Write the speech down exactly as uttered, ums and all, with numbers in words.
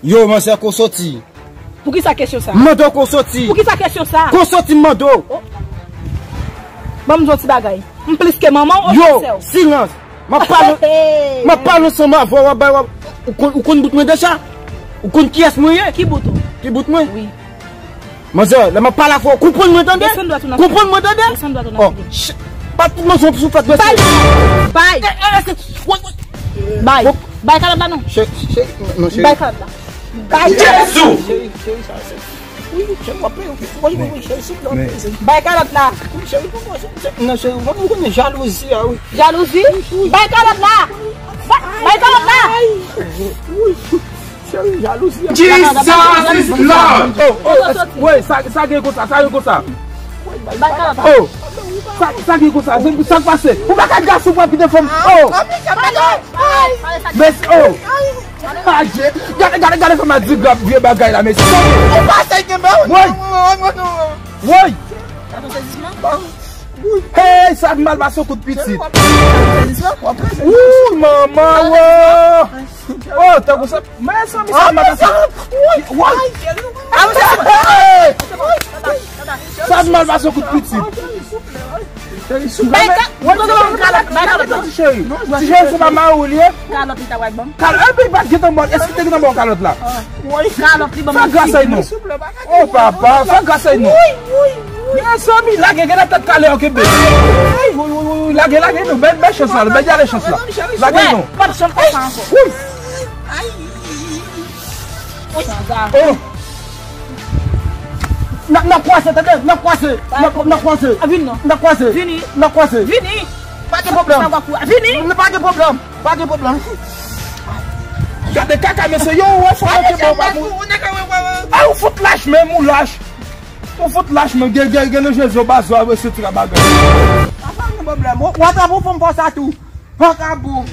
Yo, manzè, kote w soti? Poukisa kesyon sa? M mande w kote w soti. Poukisa kesyon sa? Kote w soti, m mande w. Oh. Ban m di w yon ti bagay. M plis ke manman w oswa sè w? Yo, silans. M ap pale, m ap pale ansanm avè w, w ap bay, w ap, ou konn, ou konn bout mwen deja? Ou konn kiyès mwen ye? Ki bout ou? Ki bout mwen? Wi. Manzè, lè m ap pale avè w, konprann mwen tande? Desann dwèt ou nan figi. Konprann mwen tande? Desann dwèt ou nan figi. Oh, ch-, pa tout manzè w ap souflèt mesye. Bay! Bay! Bay kalòt la non. Cheri, cheri, non, cheri. Bay kalòt la. Bay! Jezi! Cheri, cheri, sa se. Wi, cheri, w ap peye. Wi, wi, wi, cheri, souple, w ap peye. Bay kalòt la. Wi, cheri, non, cheri, non, ou konnen jalouzi a, wi. Jalouzi? Bay kalòt la. Bay, bay kalòt la. Wi. Cheri, jalouzi a. Jesus is Lord. Oh, oh, oh, wi, sa, sa gen konsa, sa gen konsa. Bay kalòt la. Oh, sa, sa gen konsa, sa, sa k pase? Ou pa ka gason pou ap kite fanm. Oh. Mesi, oh. Adye, gade, gade, gade fanm a di grap vye bagay la, mesi. Ou pa sey kenbe. Woy. Woy. Hey, sa mal pase yon kout pitit. Wouy, manman, wo. Oh, tankou sa. Men sa, men sa mal pase. Woy. Sa mal pase yon kout pitit. Bay ka-, bay kalòt, bay kalòt la. Ti cheri. Ti cheri, se pa mari w li ye? Kalòt li ta bay ban m. Kalòt, epi li pa t gentan ba w, èske te gentan ba w kalòt la? Kalòt li ban m. Fè gras ay non. Oh papa, fè gras ay non. Mezanmi, lage, gen tèt kale yo kenbe. Lage, lage non, bèl, bèl chans la, bèl ale chans la. Lage non. Pap chanm fè sa ankò. Oh. N ap, n ap kwaze, tande, n ap kwaze, n ap, n ap kwaze. Vini non. N ap kwaze. Vini. N ap kwaze. Vini. Pa gen pwoblèm. Vini. Pa gen pwoblèm. Pa gen pwoblèm. Gade kaka, mesye, yo, wè, fò mwen te bon, pa moun. A, ou fout lach, menm ou lach. Ou fout lach, men gen, gen, gen le Jezi, ou ba zwa, wè, se ti bagay. Pa gen pwoblèm. Ou atrap ou fanm fò sa tou. Vakabon.